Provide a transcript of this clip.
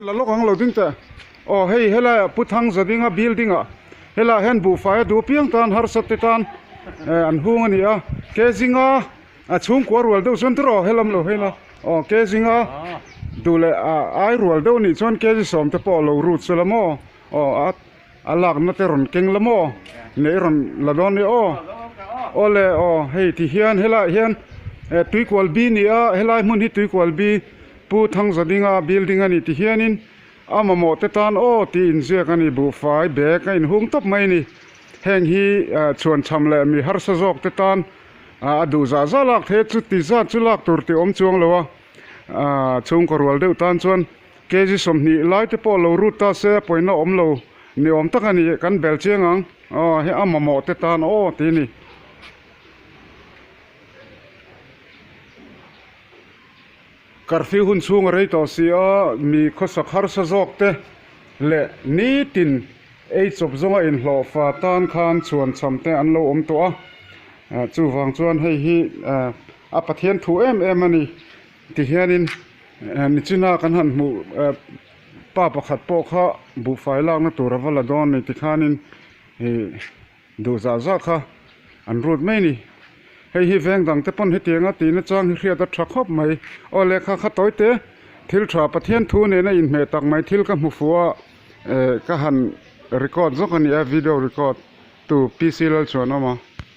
La lawk ang lo ding teh. Aw hei helaiah Pu Thangzadinga building ah helaiah hian buhfai a duh piang tan harsat te tan eh an hung a ni a. Ke zinga a chhungkua rual deuh chuan tiraw helam lo hela aw ke zinga duh leh ah ai rual deuh nih chuan kg sawm te pawh a lo rut chu la maw aw a a lakna te rawn keng la maw neih rawn la dawn nia aw aw le aw hei ti hian helaiah hian eh tuikual bi ni a helai hmun hi tuikual bi Pu Thangzadinga building a ni ti hianin a mamawh te tan aw tih inziak a ni buhfai bag a inhung tawp mai a ni heng hi chhuan cham leh mi harsa zawk te tan a duh zah zah lak thei a chuti zat chu lak tur tih awm chuang lo a chhungkaw rual deuh tan chuan kg 20 lai te pawh lo rut ta se a pawina awm lo ni awm tak a ni kan bel chiang ang aw hei a mamawh te tan aw tih a ni. Curfew hun chhung a rei tawh si a, mi khawsak harsa zawk te leh nitin ei chawp zawnga inhlawh fa tan khan chhuan cham te an lo awm tawh a, chuvang chuan hei hi a Pathian thu em em a ni ti hianin nichina kan han hmuh pa pakhat pawh kha buhfai lakna tur a va la dawn a ni tikhanin ih Duh zah zah kha an rut mai ni. Hei hi veng dang te pawn hetianga tihna chang hi hriat a tha khawp mai. Aw lehkha kha tawi te, thil tha Pathian thu nena inhmeh tak mai thil ka hmu fuh a, eh ka han record zawk a ni a, video record tu PC Lalchuanawma.